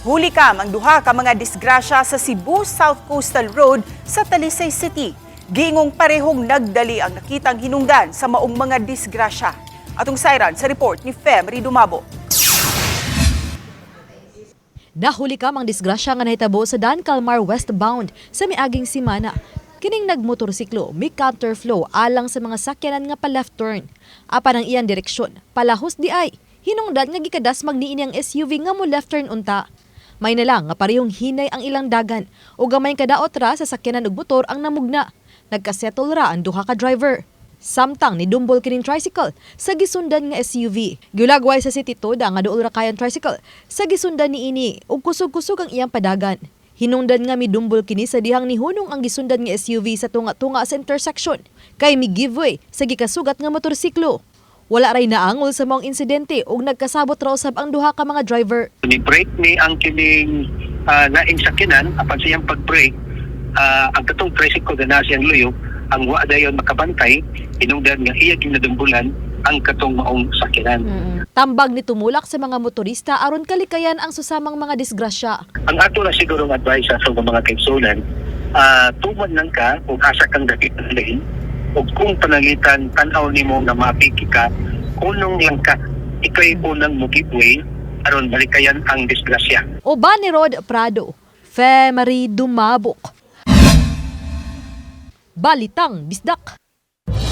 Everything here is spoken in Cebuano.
Hulikam ang duha ka mga disgrasya sa Cebu South Coastal Road sa Talisay City. Giingong parehong nagdali ang nakitang hinungdan sa maong mga disgrasya. Atong sayran sa report ni Femri Dumabo. Nahuli kam ang disgrasya nga nahitabo sa Dan Kalmar westbound sa miaging simana. Kining nagmotorsiklo, may counterflow alang sa mga sakyanan nga pa left turn. Apan ang iyang direksyon, palahos di ay. Hinungdan nga gikadas magniini ang SUV nga mo left turn unta. May na lang nga parehong hinay ang ilang dagan o gamay kadaot ra sa sakyanan ug motor ang namugna. Nagkasettle ra ang duha ka driver. Samtang nidumbol kining tricycle sa gisundan nga SUV. Giulagway sa City Toda nga duol ra kayang tricycle sa gisundan niini ug kusog-kusog ang iyang padagan. Hinungdan nga midumbol kini sa dihang nihunong ang gisundan nga SUV sa tunga-tunga sa intersection kay mi giveaway sa gikasugat nga motorsiklo. Wala ray naangol sa maong insidente ug nagkasabot ra usab ang duha ka mga driver. Ni brake ni ang kining laing sakyanan apan sa iyang pag-brake, ang katong tricycle na nasa iyang luyo ang wa dayon makabantay, hinungdan nga iya ginadumbulan ang katong maong sakyanan. Tambag ni tumulak sa mga motorista aron kalikayan ang susamang mga disgrasya. Ang ato na siguro ang advice sa atong mga kaigsuonan, tuman lang ka kung asa kang dapit ng lane ug kung pananglitan tan-aw nimo nga mapiki ka, kunong lang ka, ikay unang mo give way aron malikayan ang disgrasya. Uban ni Rod Prado, Fe Marie Dumabok. Balitang Bisdak.